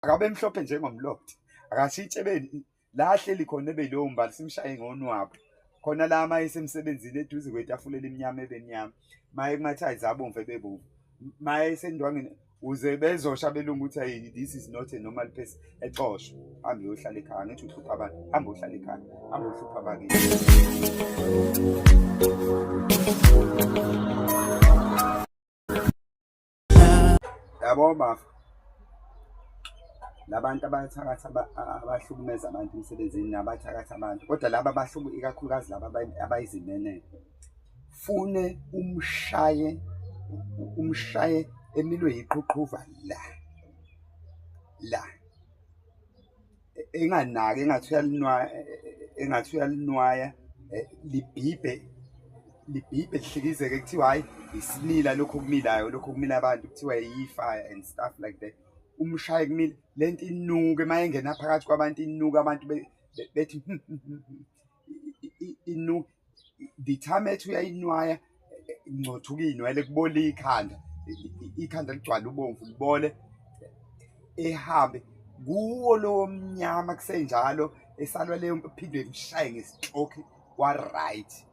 Akabe mhlophe njengomlotha, akashintshe la ahleli khona ebe yilowo mbala, simshaye ngonwabu. Khona la uma esemsebenzini eduze kwetafula elimnyama ebemnyama, uma ekumathayizi abomvu ebebomvu, uma esendwangini uze bezosho abelungu ukuthi hey, this is not a normal person, exoshwe, hambe uyohlala ekhaya. Angithi uhlupha abantu, hambe uyohlala ekhaya, hambe uyohlupha abakini. Yabo bafo, labantu abathakatha abahlukumeza abantu emsebenzini nabathakatha abantu, kodwa laba abahluku ikakhulukazi laba abayizinenene, fune umshaye, umshaye emilwe yiqhuqhuva la la, enganaki engathi uyalinwaya, engathi uyalinwaya, libhibhe, libhibhe lihlikizeke, kuthiwa hhayi isimila lokhu okumilayo, lokhu okumila abantu kuthiwa yi-fire and stuff like that. Umshaye kumile le nto inuke, uma engena phakathi kwabantu inuke, abantu bethi inuke. The time ethi uyayinwaya, ngcothuka iy'nwele, kubole ikhanda, ikhanda ligcwale ubomvu libole, ehambe kuwo lowo mnyama kusenjalo, esalwa leyo phinde imshaye ngesixokhi kwa-right.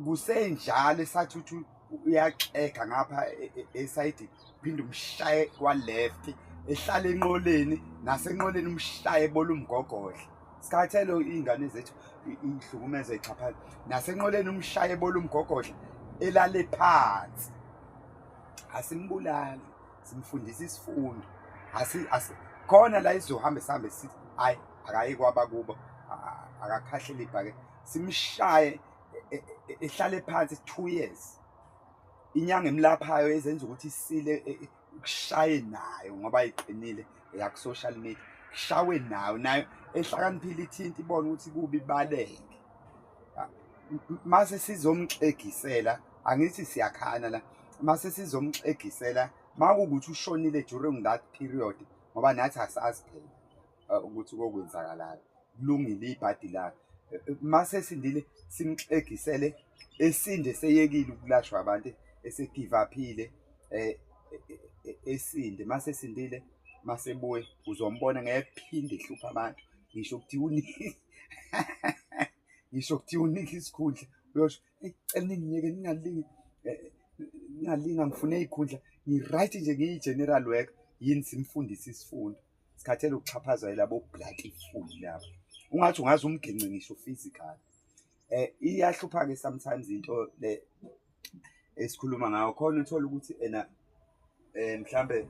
Kusenjalo esathi uthi uyaxega ngapha esayidini, phinde umshaye kwa-left, ehlale enqoleni, nasenqoleni umshaye ebole umgogodla. Sikhathele iy'ngane zethu ihlukumeze ixhaphaza, nasenqoleni umshaye ebole umgogodla, elale phansi. Asimbulali, simfundisa isifundo. Khona la izohambe sihambe sithi hayi akaye kwabakubo, akakhahlele ibhake, simshaye ehlale phansi 2 years. Inyanga emlaphayo ezenza ukuthi isile kushaye nayo ngoba iqinile eya ku-social media, kushawe nayo, nayo ehlakaniphile ithinta ibone ukuthi kubi ibaleke. Mase sizomxegisela, angithi siyakhana la, mase sizomxegisela makuwukuthi ushonile during that period, ngoba nathi asazi phela ukuthi kokwenzakalani, kulungile ibhadi lakhe. Mase esindile simxegisele, esinde seyekile ukulashwa abantu, ese-give up-ile, esinde. Mase esindile, mase ebuya uzombona ngeke ephinde ehluphe abantu, ngisho kuthiwa unike, ngisho kuthiwa unike isikhundla, uyosho eyi cela ningiyeke, ningalingi, ningalingi, angifune iy'khundla, ngi-right nje ngiyi-general worker. Yini simfundise isifundo? Sikhathele ukuxhaphazwa yilabo bloody fool laba. Ungathi ungaze umgence ngisho physical. Iyahlupha-ke sometimes into le esikhuluma ngayo, khona uthole ukuthi ena mhlambe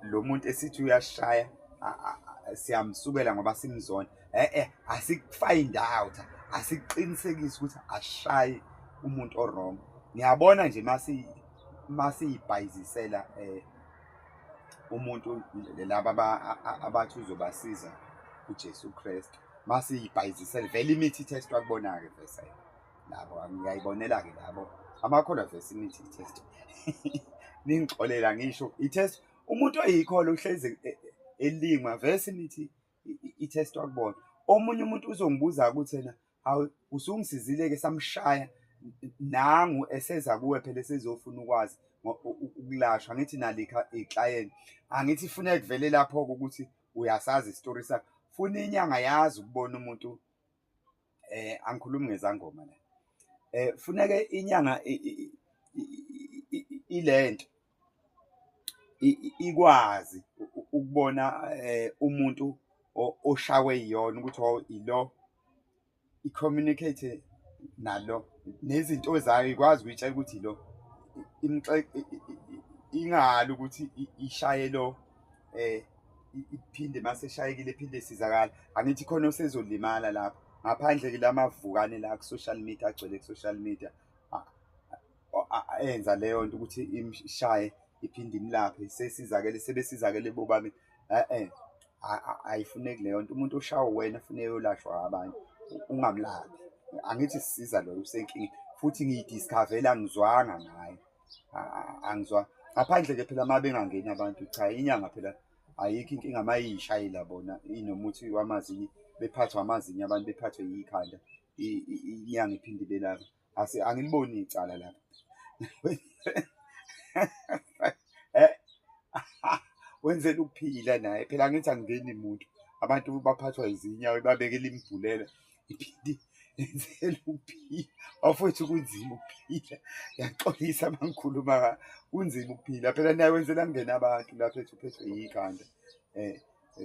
lo muntu esithi uyashaya siyamsukela ngoba simzona, asiku-find out, asikuqinisekise ukuthi ashaye umuntu o-wrong. Ngiyabona nje masiyibhayizisela umuntu laba abathi uzobasiza uJesu Kristu, masiyibhayizisele vele imithi ithestwa kubona-ke vese labo, ngiyayibonela-ke labo amakholwa vese imithi ithestwa. Ningixolela ngisho i-test, umuntu oyikholwa uhlezi elingwa vese imithi ithestwa kubona. Omunye umuntu uzongibuza ukuthi ena hawu usungisizile-ke samshaya, nangu eseza kuwe phela esezofuna ukwazi ukulashwa, angithi nalikha iklayenti, angithi funeka kuvele lapho-ke ukuthi uyasazi isitori sakhe. Funa inyanga yazi ukubona umuntu, angikhulumi ngezangoma la, funeke inyanga ilento ikwazi ukubona umuntu oshawe yiyona ukuthi oh ilo, i-communicate nalo nezinto zayo, ikwazi ukuyitshela ukuthi lo, ingali ukuthi ishaye lo, iphinde mase eshayekile iphinde isizakala. Angithi khona osezolimala lapho, ngaphandle-ke lamavukane la ku-social media, agcwele ku-social media enza leyo nto ukuthi imshaye iphinde imlaphe, sesizakele, sebesizakele bobabili. Ayifuneki leyo nto. Umuntu oshawa uwena funeka eyolashwa abanye, ungamlaphi. Angithi sisiza loyo usenkingeni, futhi ngiyi-discover-ele angizwanga ngaye, angizwanga. Ngaphandle-ke phela uma bengangeni abantu, cha inyanga phela ayikho inkinga uma iy'shayela bona inomuthi wamazinyo, bephathwe amazinyo abantu, bephathwe yikhanda, inyanga iphinde ibelaphe. Angiliboni icala lapho. Wenzela ukuphila naye phela, angithi angingeni muntu, abantu baphathwa izinyawo ibabekela imibhulela iphinde yenzela ukuphila. Bafowethu, kunzima ukuphila, ngiyaxolisa uma ngikhuluma, kunzima ukuphila phela. Naye wenzela kungene abantu lapho ethi uphethwe yikhanda,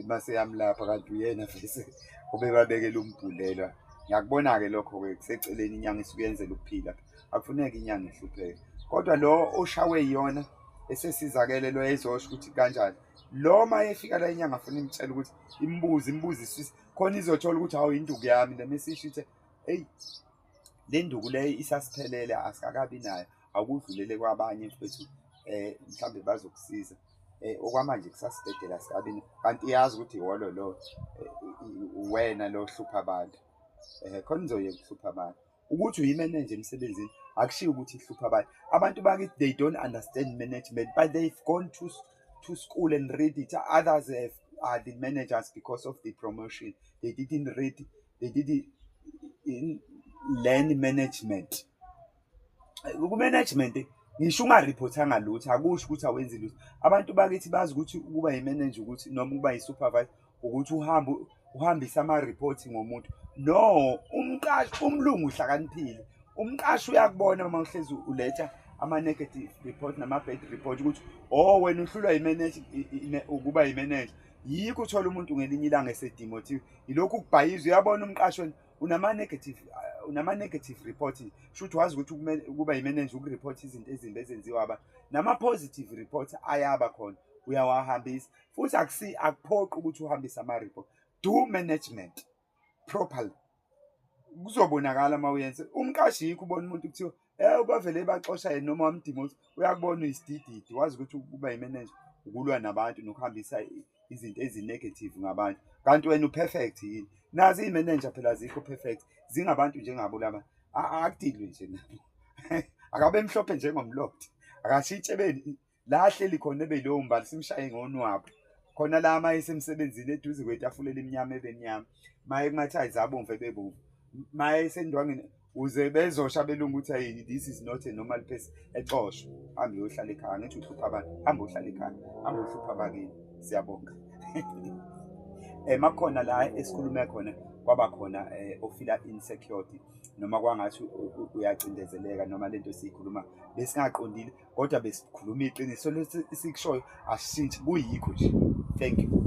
mase yamlapha, kanti uyena vese obebabekela umbhulelwa. Ngiyakubona-ke lokho-ke kuseceleni, inyanga isuke yenzela ukuphila, akufuneki inyanga ihlupheke. Kodwa lo oshawe yiyona esesizakele, lo ezosho ukuthi kanjani lo uma efika la inyanga afuna imtshela ukuthi imbuze imbuze isisi khona izothola ukuthi hawu, induku yami le mesisho ithi eyi, le nduku leyo isasiphelele, asikakabi nayo, awukudlulele kwabanye mfethu, mhlambe bazokusiza. Okwamanje kusasibhedela, asikabi, kanti iyazi ukuthi ihholo lo uwena lo ohlupha abantu. Khona nizoyeka ukuhlupha abantu. Ukuthi uyimenenja emsebenzini akushiwo ukuthi ihlupha abantu. Abantu bakithi, they don't understand management, but they've gone to school and read it. Others are the managers because of the promotion. They didn't read, they didn't learn management. Ku-management ngisho ungariphothanga lutho, akusho ukuthi awenzi lutho. Abantu bakithi bazi ukuthi ukuba yi-manager, ukuthi noma ukuba yi-supervisor, ukuthi uhambe uhambise ama-report ngomuntu. No, umqashi umlungu uhlakaniphile. Umqashi uyakubona uma uhlezi uletha ama-negative report nama-bad report ukuthi oh, wena uhlulwa ukuba yi-manager. Yikho uthola umuntu ngelinye ilanga esedimothiwe, yilokhu kubhayiza. Uyabona umqashi, wena unama-negative report, shuthi wazi ukuthi ukuba yi-manager ukureport izinto ezimbi ezenziwa abantu. Nama-positive report ayaba khona, uyawahambisa futhi. Akuphoqi ukuthi uhambise ama-report. Do management properly, kuzobonakala uma uyenza. Umqashi, yikho ubona umuntu kuthiwa bavele baxosha yena noma wamdimotha, uyakubona uyisidididi, wazi ukuthi ukuba yi-manager ukulwa nabantu nokuhambisa izinto ezi-negative ngabantu, kanti wena u-perfect yini? Nazi iy'menenja phela azikho perfect, zingabantu njengabo laba. Akudilwe nje nabo, akabe mhlophe njengomlotha, akashintshe la ahleli khona ebe yilowo mbali, simshaye ngonwabu khona la uma esemsebenzini eduze kwetafula elimnyama ebemnyama, maye kumathayizi abomvu ebebomvu, maye esendwangeni, uze bezosho abelungu ukuthi hey, this is not a normal person. Exoshwe, hambe uyohlala ekhaya. Ngithi uhlupha abantu, hambe uhlala ekhaya, hambe uhlupha abakini. Siyabonga. Makukhona la esikhulume khona, kwaba khona ofila insecurity noma kwangathi uyacindezeleka noma lento esiyikhuluma besingaqondile, kodwa besikhuluma iqiniso. Lesi esikushoyo asishintshi, kuyikho nje. Thank you.